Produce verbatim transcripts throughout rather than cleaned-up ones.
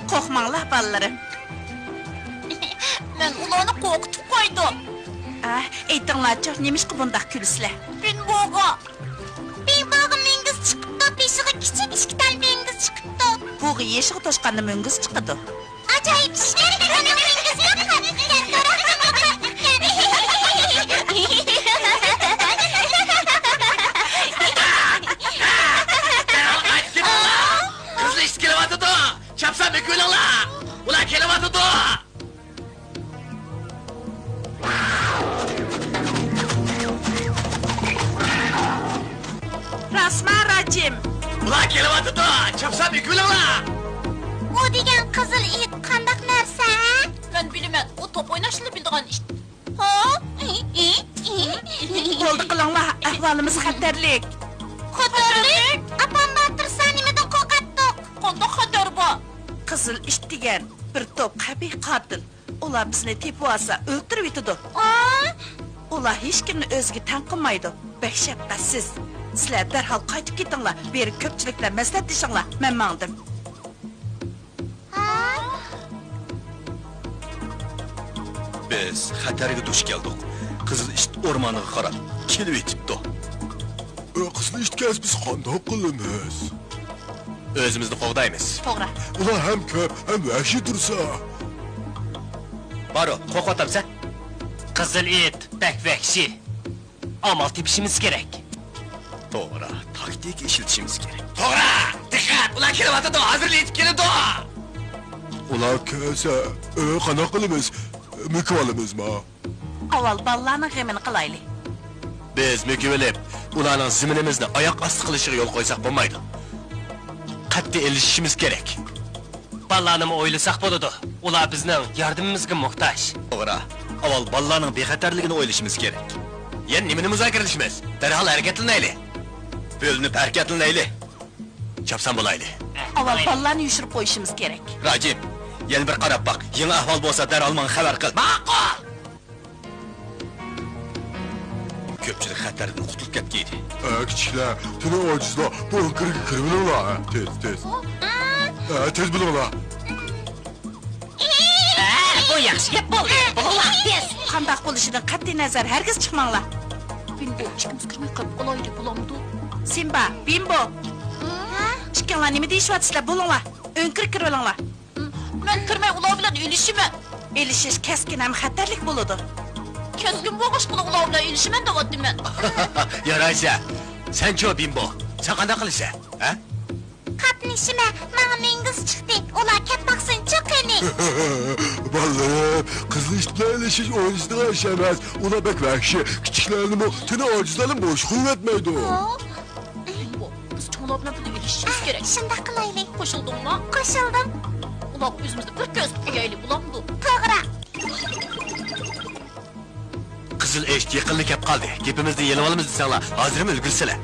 قورقماڭلار، بالىلىرىم. مەن ئۇلارنى قورقۇتۇپ قويدۇم. ئا، ئېيتىڭلارچۇ، نېمىشقا بۇنداق كۈلىسىلەر؟ بىنبوغا. بىنبوغا مۈڭگۈز چىقىپتۇ، بېشىغا كىچىك ئىككى تال مۈڭگۈز چىقىپتۇ. بۇغا يېشىغا توشقاندا مۈڭگۈز چىقىدۇ. ئاجايىپ ئىشكەن، ئۇنىڭ مۈڭگۈزى قاتتىق ئىكەن. قىزىل ئىت كېلىۋاتىدۇ! چاپسان مۆكۈۋېلىڭلار! ئۇلار كېلىۋاتىدۇ! راستما، راجىم؟ ئۇلار كېلىۋاتىدۇ! چاپسان مۆكۈۋېلىڭلار! ئۇ دېگەن قىزىل ئىت قانداق نەرسە؟ مەن بىلىمەن، ئۇ توپ ئويناشنىلا بىلىدىغان ئىت. ھو؟ بولدى قىلىڭلار، ئەھۋالىمىز خەتەرلىك. خەتەرلىك؟ ئاپام باتۇرسا نېمىدىن قورقاتتۇق؟ قانداق خەتەر بار؟ قىزىل ئىت دېگەن بىر توپ قەبىھ قاتىل. ئۇلار بىزنى تېپىۋالسا ئۆلتۈرۈۋېتىدۇ. ئۇلار ھېچكىمنى ئۆزىگە تەڭ قىلمايدۇ. بەك شەپقەتسىز. سىلەر دەرھال قايتىپ كېتىڭلار، بېرىپ كۆپچىلىك بىلەن مەسلىھەتلىشىڭلار، مەن ماڭدىم. بىز خەتەرگە دۇچ كەلدۇق. قىزىل ئىت ئورمانغا قاراپ كېلىۋېتىپتۇ. ئۆ، قىزىل ئىت كەلسە بىز قانداق قىلىمىز؟ ئۆزىمىزنى قوغدايمىز. توغرا. ئۇلار ھەم كۆپ، ھەم ۋەھشىي تۇرسا. بارو، قورقۇۋاتامسەن؟ قىزىل ئىت بەك ۋەھشىي. ئامال تېپىشىمىز كېرەك. توغرا، تاكتىكا ئىشلىتىشىمىز كېرەك. توغرا! دىققەت! ئۇلار كېلىۋاتىدۇ، ھازىرلا يېتىپ كېلىدۇ! ئۇلار كەلسە، ئۆ، قانداق قىلىمىز؟ مۆكۈۋالىمىزما؟ ئاۋۋال بالىلارنىڭ غېمىنى قىلايلى. بىز مۆكۈۋېلىپ، ئۇلارنىڭ زېمىنىمىزنى ئاياق ئاستى قىلىشىغا يول قويساق بولمايدۇ. قەتئىي ئېلىشىشىمىز كېرەك. بالىلارنىمۇ ئويلىساق بولىدۇ. ئۇلار بىزنىڭ ياردىمىمىزگە موھتاج. توغرا. ئاۋۋال بالىلارنىڭ بىخەتەرلىكىنى ئويلىشىمىز كېرەك. يەنە نېمىنى مۇزاكىرىلىشىمىز؟ دەرھال ھەرىكەتلىنەيلى. بۆلۈنۈپ ھەرىكەتلىنەيلى. چاپسان بولايلى. ئاۋۋال بالىلارنى يوشۇرۇپ قويۇشىمىز كېرەك. راجىم، يەنە بىر قاراپ باق. يېڭى ئەھۋال بولسا دەرھال ماڭا خەۋەر قىل. ماقۇل! كۆپچىلىك خەتەردىن قۇتۇلۇپ كەتكەيدى. ئە، كىچىكلەر، تېنى ئاجىزلار، بۇ ئەنقەرگە كىرىۋېلىڭلار، ھە، تېز، تېز. ھە، تېز بولۇڭلار. ھە، بۇ ياخشى گەپ بولدى. بولۇڭلار، تېز. قانداق بولۇشىدىن قەتئىينەزەر، ھەرگىز چىقماڭلار. بىمبو، ئىككىمىز كىرمەي قېلىپ قالايلى، بولامدۇ؟ سىمبا، بىمبو. ھە؟ ئىككىڭلار نېمە دېيىشىۋاتىسىلەر؟ بولۇڭلار. ئۆڭكۈر كىرىۋېلىڭلار. مەن كىرمەي ئۇلار بىلەن ئېلىشىمەن. ئېلىشىش كەسكىن ھەم خەتەرلىك بولىدۇ. كەسكىن بولغاچقىلا ئۇلار بىلەن ئېلىشىمەن دەۋاتىمەن. يارايسە، سەنچۇ بىمبو، سەن قانداق قىلىسەن، ھە؟ قاتنىشىمەن، ماڭا مۈڭگۈز چىقتى، ئۇلار كەپ باقسۇنچۇ قېنى. بالىلىرىم، قىزىل ئىت بىلەن ئېلىشىش ئوينىشىدىغان ئىش ئەمەس، ئۇلار بەك ۋەھشىي، كىچىكلەرنىمۇ، تېنى ئاجىزلارنىمۇ بوش قويۇۋەتمەيدۇ. ھە؟ بىمبو، بىز چوڭلار بىلەن بىللە ئېلىشىشىمىز كېرەك. شۇنداق قىلايلى. قوشۇلدۇڭمۇ؟ قوشۇلدۇم. ئۇلارغا ئۆزىمىزنى بىر كۆرسىتىپ قويايلى، بولامدۇ؟ توغرا. قىزىل ئىت يېقىنلا كەپ قالدى. گېپىمىزنى يېلىۋالىمىز دېسەڭلار، ھازىرمۇ ئۈلگۈرسىلە.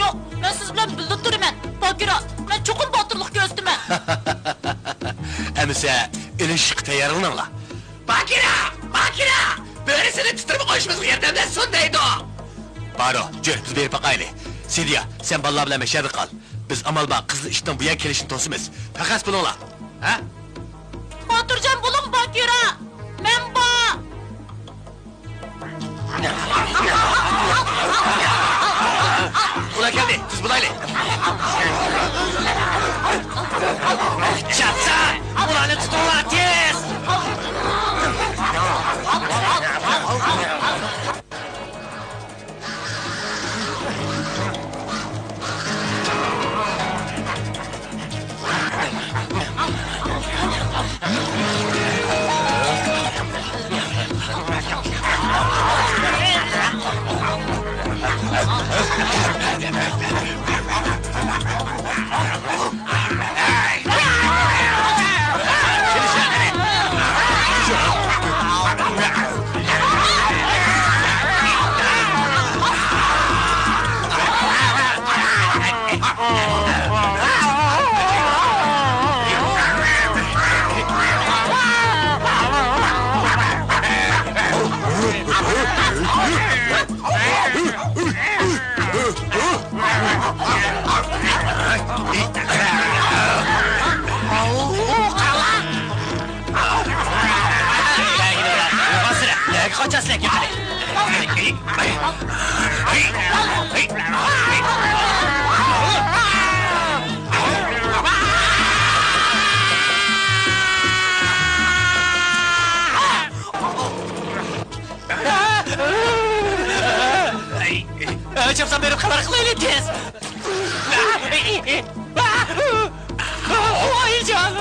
ياق، مەن سىز بىلەن بىللە تۇرىمەن. باگىرا، مەن چوقۇم باتۇرلۇق كۆرسىتىمەن. ئەمىسە، ئېلىشىشقا تەييارلىنىڭلار. باگىرا! باگىرا! بۆرە سېنى تىترىمە قويۇشىمىزغا ياردەملەشسۇن دەيدۇ! بارو، جۈر، بىز بېرىپ باقايلى. سىدىيا، سەن بالىلار بىلەن مەشەدە قال. بىز ئامال بار قىزىل ئىتنىڭ بۇ يەرگە كېلىشىنى توسىمىز. پەخەس بولۇڭلار. ھە؟ خاتىرجەم بولۇڭ، باگىرا! مەن بار! ئۇلار كەلدى، تېز بولايلى. چاپسان! ئۇلارنى تۇتۇڭلار، تېز! نەگە قاچاسىلەر؟ چاپسان بېرىپ خەۋەر قىلايلى، تېز! ۋاي جان!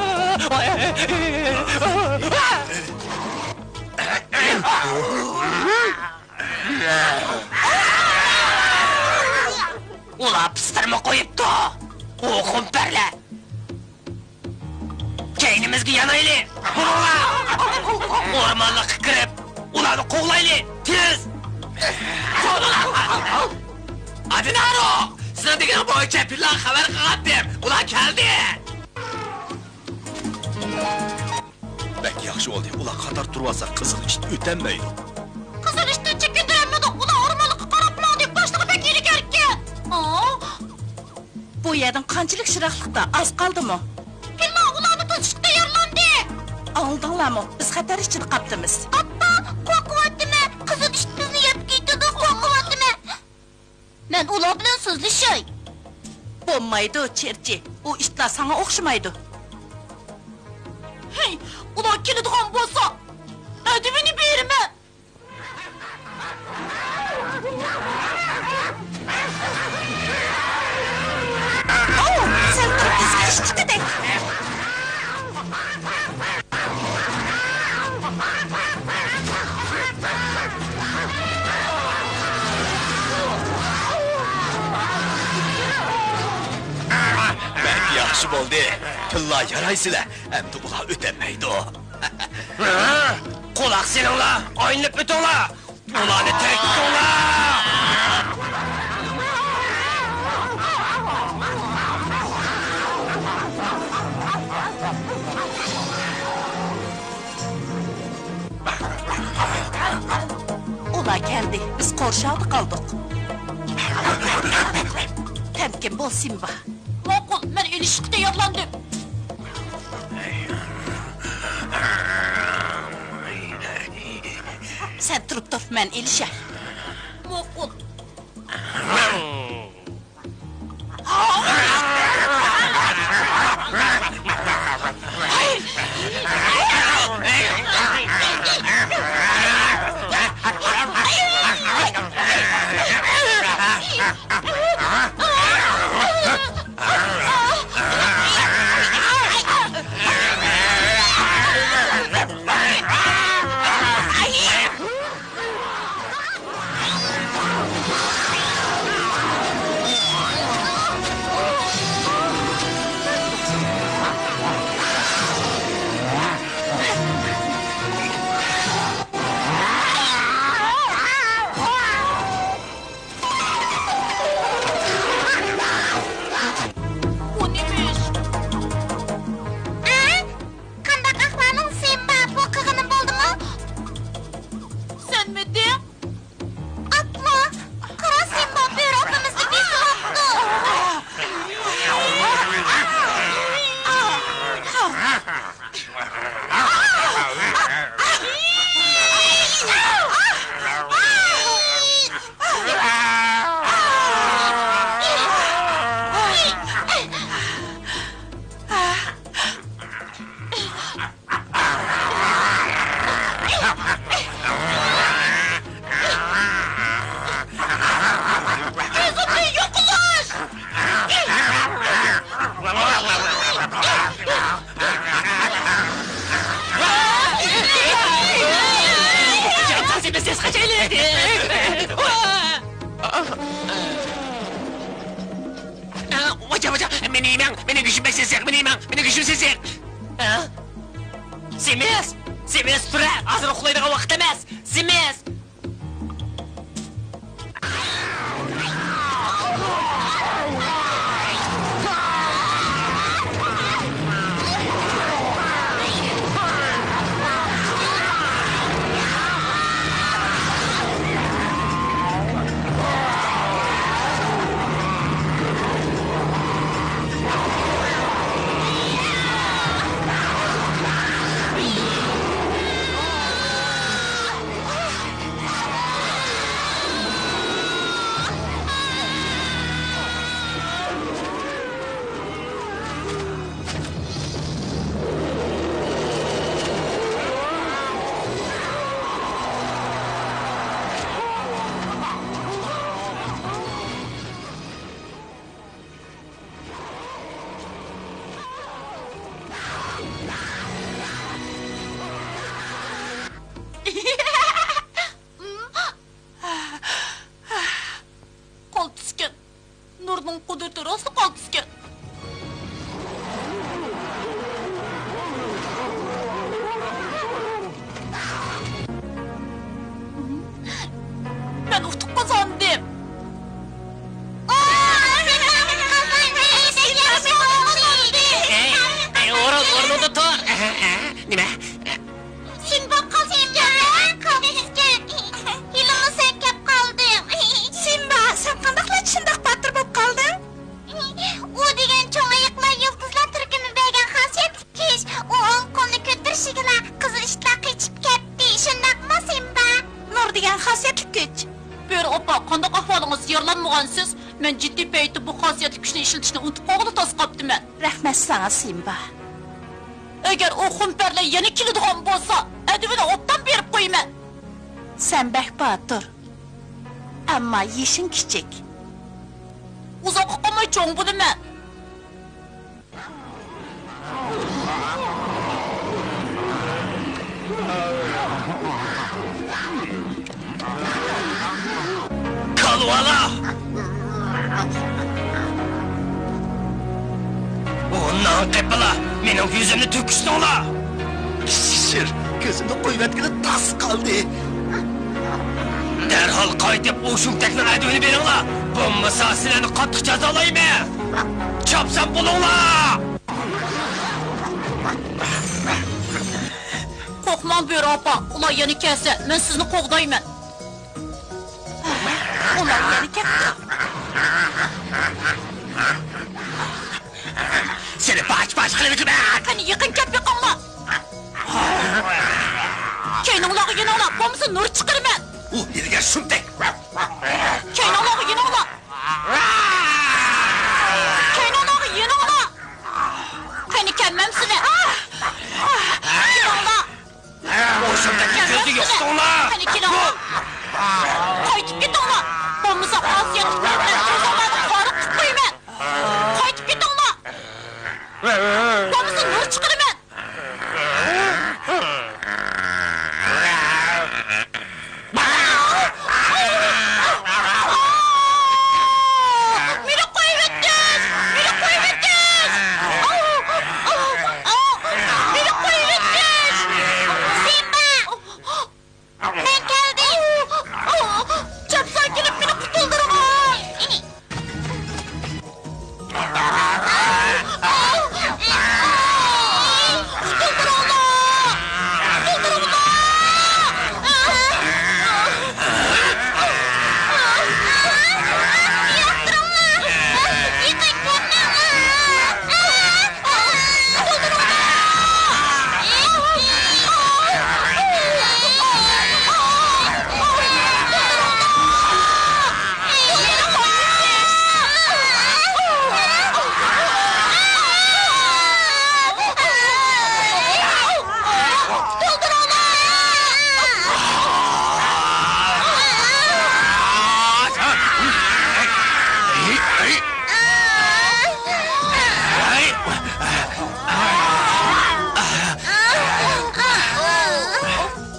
ئۇلار پىستىرما قويۇپتۇ! ئۇ خۇمپەرلەر! كەينىمىزگە يانايلى! بۇرۇڭلار! ئورمانلىققا كىرىپ، ئۇلارنى قوغلايلى! تېز! ئادىنارو! سېنىڭ دېگىنىڭ بويىچە پىللانغا خەۋەر قىلغانتىم. ئۇلار كەلدى! بەك ياخشى بولدى. ئۇلار قاتار تۇرۇۋالسا، قىزىل ئىت ئۆتەلمەيدۇ. قىزىل ئىتتىن چېكىندۈرەلمىدۇق. ئۇلار ئورمانلىققا قاراپ ماڭدى. باشلىقى بەك ھىيلىگەركەن. ئا! بۇ يەردىن قانچىلىك يىراقلىقتا؟ ئاز قالدىمۇ؟ پىللا ئۇلارنى توسۇشقا تەييارلاندى. ئاڭلىدىڭلارمۇ؟ بىز خەتەر ئىچىدە قاپتىمىز. ئاپا، قورقۇۋاتىمەن. قىزىل ئىت بىزنى يەپ كېتىدۇ، قورقۇۋاتىمەن. مەن ئۇلار بىلەن سۆزلىشەي. بولمايدۇ، چېرچى. ئۇ ئىتلار ساڭا ئوخشىمايدۇ. ھەي، ئۇلار كېلىدىغان بولسا، ئەدىپىنى بېرىمەن. ئاۋۇ، سەل تۇرۇپ، ئىزگىرىش چىقىدۇ. بەك ياخشى بولدى. پىللا يارايسىلەر. ئەمدى ئۇلار ئۆتەلمەيدۇ. قۇلاق سېلىڭلار، ئايلىنىپ ئۆتۈڭلار. ئۇلارنى تىرىك تۇتۇڭلار! ئۇلار كەلدى. بىز قورشاۋدا قالدۇق. تەمكىن بول، سىمبا. ماقۇل، مەن ئېلىشىشقا تەييارلاندىم. سەن تۇرۇپ تۇر، مەن ئېلىشەي. ماقۇل. بۇ نېمە ئىش؟ ئە؟ قانداق ئەھۋالىڭ، سىمبا؟ بۇ قىلغىنىم بولدىمۇ؟ سەنمىدىڭ؟ ئاپلا! قارا، سىمبا بۆرە ئاپىمىزنى بېسىۋاپتۇ! كۆزۈمنى يوقىلىش! ۋاجا، ۋاجا، مېنى يېمەڭ، مېنىڭ گۆشۈم بەك سېسىق، مېنى يېمەڭ، مېنىڭ گۆشۈم سېسىق. ھە؟ سېمىز! سېمىز، تۇرە! ھازىر ئۇخلايدىغان ۋاقىت ئەمەس! سېمىز! قالتىسكەن. نۇرنىڭ قۇدرىتى راستلا قالتىسكەن. مەن ئۇتۇق قازاندىم. ئەي، ئەي، ئورۇن، ئورنۇڭدا تۇر. نېمە؟ سىمبا قالتىسكەن. قالتىسكەن. ھېلىمۇ سەن كەپ قالدىڭ. سىمبا، سەن قانداقلا شۇنداق باتۇر بولۇپ قالدىڭ؟ ئۇ دېگەن چوڭ ئېيىقلار يۇلتۇزلار تۈركۈمى بەرگەن خاسىيەتلىك كۈچ. ئۇ ئوڭ قولىنى كۆتۈرۈشىگىلا قىزىل ئىتلار قېچىپ كەتتى. شۇنداقمۇ، سىمبا؟ نۇر دېگەن خاسىيەتلىك كۈچ. بۆرە ئاپا، قانداق ئەھۋالىڭىز؟ يارىلانمىغانسىز؟ مەن جىددىي پەيتتە بۇ خاسىيەتلىك كۈچنى ئىشلىتىشنى ئۇنتۇپ قالغىلى تاس قاپتىمەن. رەھمەت ساڭا، سىمبا. ئەگەر ئۇ خۇمپەرلەر يەنە كېلىدىغان بولسا، ئەدىۋىنى ئوبدان بېرىپ قويىمەن. سەن بەك باتۇر. ئەمما يېشىڭ كىچىك. ئۇزاققا قالماي چوڭ بولىمەن. كالۋالار! ئۇ نان قېپىلا، مېنىڭ يۈزۈمنى تۆكۈشتۈڭلار! شىر، كۆزۈمنى قويۇۋەتكىلى تاس قالدى. دەرھال قايتىپ ئۇ شۇمتەكنىڭ ئەدىۋىنى بېرىڭلار، بولمىسا سىلەرنى قاتتىق جازالايمەن. چاپسان بولۇڭلار! قورقماڭ، بۆرە ئاپا، ئۇلار يەنە كەلسە، مەن سىزنى قوغدايمەن. ئۇلار يەنە كەپتۇ. سېنى پاچ-پاچ قىلىۋېتىمەن! قېنى، يېقىن كەپ بېقىڭلار! كەينىڭلارغا يېنىڭلار، بولمىسا نۇر چىقىرىمەن! ئۇ نېمىگە شۇمتەك؟ كەينىڭلارغا يېنىڭلار! كەينىڭلارغا يېنىڭلار! قېنى، كەلمەمسىلەر؟ كېلىڭلار! ئۇ شۇمتەكنى كۆزدە يوقىتىڭلار! قېنى، كېلىڭلار! قايتىپ كېتىڭلار! بولمىسا خاسىيەتلىك نۇر بىلەن كۆزۈڭلارنى قارا قىلىپ قويىمەن! قايتىپ كېتىڭلار! بولمىسا نۇر چىقىرىمەن! مېنى قويۇۋېتىڭ! مېنى قويۇۋېتىڭ! مېنى قويۇۋېتىڭ! سىمبا! مەن كەلدىم! چاپسان كېلىپ مېنى قۇتۇلدۇرۇڭ!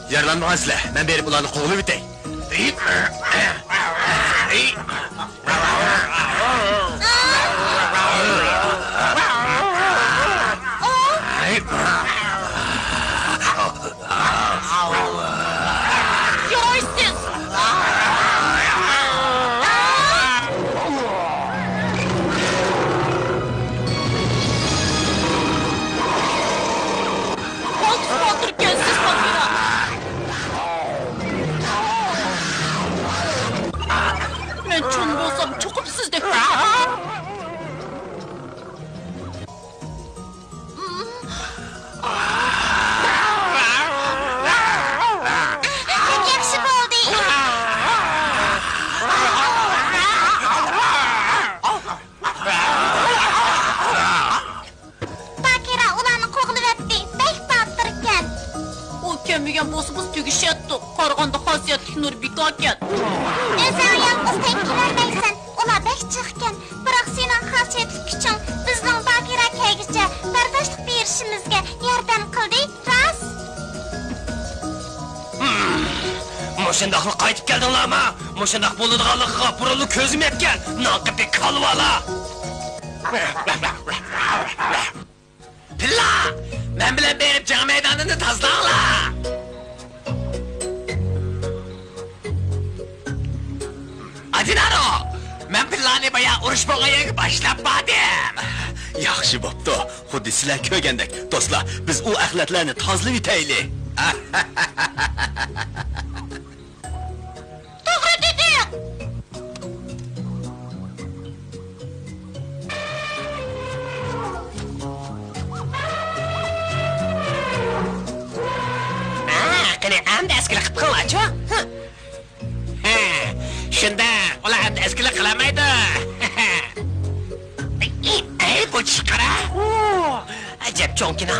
يارىلانمىغانسىلەر، مەن بېرىپ ئۇلارنى قوغلىۋېتەي. يارايسىز! بالدۇر، بالدۇركەنسىز، باغىرا! مەن چوڭ بولسام، چوقۇم سىزدەك. بەك ياخشى بولدى. باكىرا ئۇلارنى قوغلىۋەتتى، بەك باتۇركەن. ئۇ كەلمىگەن بولسا، بىز تۈگىشەتتۇق. قارىغاندا خاسىيەتلىك نۇر بىكاركەن. ئۆزۈڭ يالغۇز تەڭ كېلەلمەيسەن، ئۇلار بەك جىقكەن. بىراق سېنىڭ خاسىيەتلىك كۈچۈڭ بىزنىڭ باكىرا كەلگۈچە بەرداشلىق بېرىشىمىزگە ياردەم قىلدى، راست. مۇشۇنداقلا قايتىپ كەلدىڭلارمۇ؟ مۇشۇنداق بولىدىغانلىقىغا بۇرۇنلا كۆزۈم يەتكەن، ناقىپى كالۋالا! پىللا! مەن بىلەن بېرىپ جەڭ مەيدانىنى تازىلاڭلار! ئادىنارو! مەن پىللانى بايا ئۇرۇش بولغان يەرگە باشلاپ باردىم! ياخشى بوپتۇ. خۇددى سىلەر كۆرگەندەك، دوستلار، بىز ئۇ ئەخلەتلەرنى تازىلىۋېتەيلى. توغرا دېدىڭ! ھە، قېنى، ئەمدى ئەسكىلىك قىلىپ بېقىڭلارچۇ. ھە، شۇنداق، ئۇلار ئەمدى ئەسكىلىك قىلالمايدۇ. ئەي، بۇ چىش قارا. ئەجەب چوڭكىنا،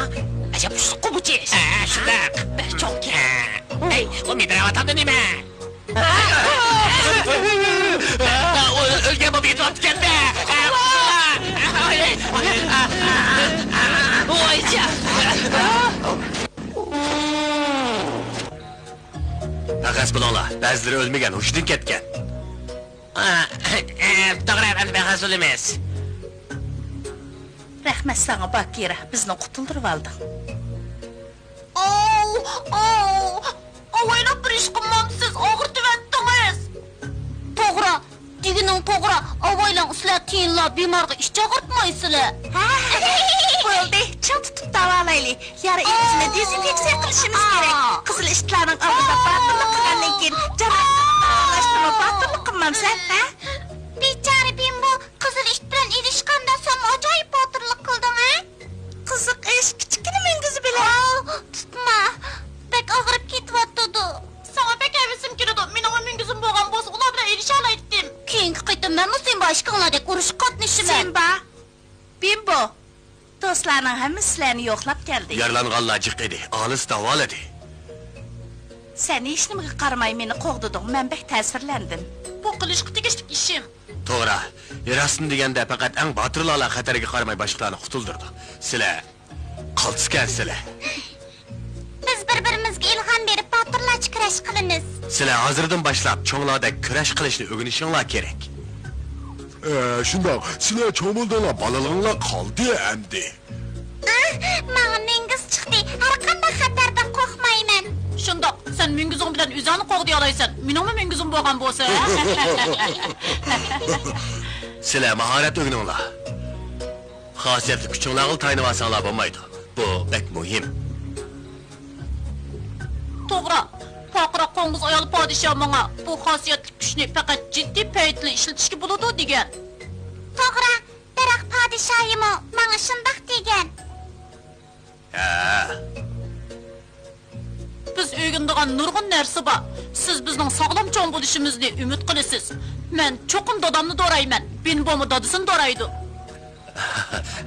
ئەجەب ئۇسسۇققۇ بۇ چىش. ھە، شۇنداق. بەك چوڭكەن. ئەي، ئۇ مىدىراۋاتامدۇ نېمە؟ ئۇ ئۆلگەن بولۇپ يېتىۋاپتىكەن-دە! ۋايجان! پەخەس بولۇڭلار، بەزىلىرى ئۆلمىگەن، ھوشىدىن كەتكەن. توغرا، ئەمدى پەخەس بولىمىز. رەھمەت ساڭا، باكىرا، بىزنى قۇتۇلدۇرۇۋالدىڭ. ئاۋۇ، ئاۋۇ! ئاۋايلاپ بىر ئىش قىلمامسىز، ئاغرىتىۋەتتىڭىز! توغرا، دېگىنىڭ توغرا، ئاۋايلاڭ سىلەر تىيىنلا بىمارغا ئىچ ئاغرىتمايسىلەر. بولدى، چىڭ تۇتۇپ داۋالايلى. يارا ئېغىزىنى دېزىنفېكسىيە قىلىشىمىز كېرەك. قىزىل ئىتلارنىڭ ئالدىدا باتۇرلۇق قىلغاندىن كېيىن، جامائەتنى داۋالاش نېمە باتۇرلۇق قىلمامسەن، ھە؟ بىچارە بىمبو، قىزىل ئىت بىلەن ئېلىشقاندا سەن ئاجايىپ باتۇرلۇق قىلدىڭ، ھە؟ قىزىق ئىش، كىچىككىنە مۈڭگۈزى بىلەن. ئاۋۇ، تۇتما. بەك ئاغرىپ كېتىۋاتىدۇ. ساڭا بەك ھەۋىسىم كېلىدۇ. مېنىڭمۇ مۈڭگۈزۈم بولغان بولسا، ئۇلار بىلەن ئېلىشالايتتىم. كېيىنكى قېتىم مەنمۇ سىمبا ئىككىڭلاردەك ئۇرۇشقا قاتنىشىمەن. سىمبا، بىمبو، دوستلارنىڭ ھەممىسى سىلەرنى يوقلاپ كەلدى. يارىلانغانلار جىق ئىدى، ئالىس داۋالىدى. سەن ھېچنېمىگە قارىماي مېنى قوغدىدىڭ، مەن بەك تەسىرلەندىم. بۇ قىلىشقا تېگىشلىك ئىشىم. توغرا، راستىنى دېگەندە پەقەت ئەڭ باتۇرلارلا خەتەرگە قارىماي باشقىلارنى قۇتۇلدۇرىدۇ. سىلەر قالتىسكەنسىلەر. بىز بىر-بىرىمىزگە ئىلھام بېرىپ باتۇرلارچە كۈرەش قىلىمىز. سىلەر ھازىردىن باشلاپ چوڭلاردەك كۈرەش قىلىشنى ئۆگىنىشىڭلار كېرەك. ئە، شۇنداق، سىلەر چوڭ بولدۇڭلار، بالىلىقىڭلار قالدى ئەمدى. ئاھ، ماڭا مۈڭگۈز چىقتى، ھەرقانداق خەتەردىن قورقمايمەن. شۇنداق، سەن مۈڭگۈزۈڭ بىلەن ئۆزۈڭنى قوغدىيالايسەن، مېنىڭمۇ مۈڭگۈزۈم بولغان بولسا. سىلەر ماھارەت ئۆگىنىڭلار. خاسىيەتلىك كۈچۈڭلارغىلا تايىنىۋالساڭلار بولمايدۇ. بۇ بەك مۇھىم. توغرا، پارقىراق قوڭغۇز ئايال پادىشاھ ماڭا بۇ خاسىيەتلىك كۈچنى پەقەت جىددىي پەيتتىلا ئىشلىتىشكە بولىدۇ دېگەن. توغرا، بىراق پادىشاھىمۇ ماڭا شۇنداق دېگەن. ھە. بىز ئۆگىنىدىغان نۇرغۇن نەرسە بار. سىز بىزنىڭ ساغلام چوڭ بولۇشىمىزنى ئۈمىد قىلىسىز. مەن چوقۇم دادامنى دورايمەن. بىنبومۇ دادىسىنى دورايدۇ.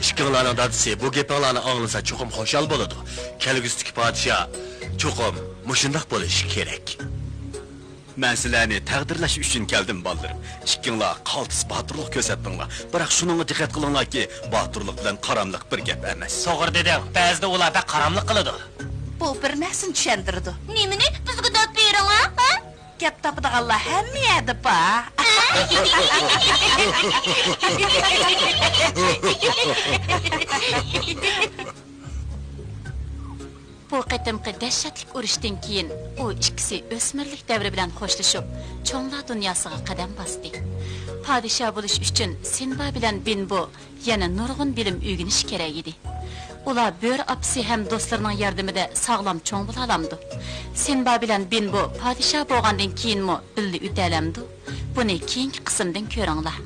ئىككىڭلارنىڭ دادىسى بۇ گېپىڭلارنى ئاڭلىسا چوقۇم خۇشال بولىدۇ. كەلگۈسىدىكى پادىشاھ چوقۇم مۇشۇنداق بولۇشى كېرەك. مەن سىلەرنى تەقدىرلەش ئۈچۈن كەلدىم، بالىلىرىم. ئىككىڭلار قالتىس باتۇرلۇق كۆرسەتتىڭلار. بىراق شۇنىڭغا دىققەت قىلىڭلاركى، باتۇرلۇق بىلەن قاراملىق بىر گەپ ئەمەس. توغرا دېدىڭ، بەزىدە ئۇلار بەك قاراملىق قىلىدۇ. بۇ بىر نەرسىنى چۈشەندۈرىدۇ. نېمىنى؟ بىزگە دەپ بېرىڭ، ھە؟ گەپ تاپىدىغانلار ھەممە يەردە بار. بۇ قېتىمقى دەھشەتلىك ئۇرۇشتىن كېيىن، ئۇ ئىككىسى ئۆسمۈرلۈك دەۋرى بىلەن خوشلىشىپ، چوڭلار دۇنياسىغا قەدەم باستى. پادىشاھ بولۇش ئۈچۈن سىنبا بىلەن بىنبو يەنە نۇرغۇن بىلىم ئۆگىنىشى كېرەك ئىدى. ئۇلار بۆرە ئاپىسى ھەم دوستلىرىنىڭ ياردىمىدە ساغلام چوڭ بولالامدۇ؟ سىنبا بىلەن بىنبو پادىشاھ بولغاندىن كېيىنمۇ بىللە ئۆتەلەمدۇ؟ بۇنى كېيىنكى قىسىمدىن كۆرۈڭلار.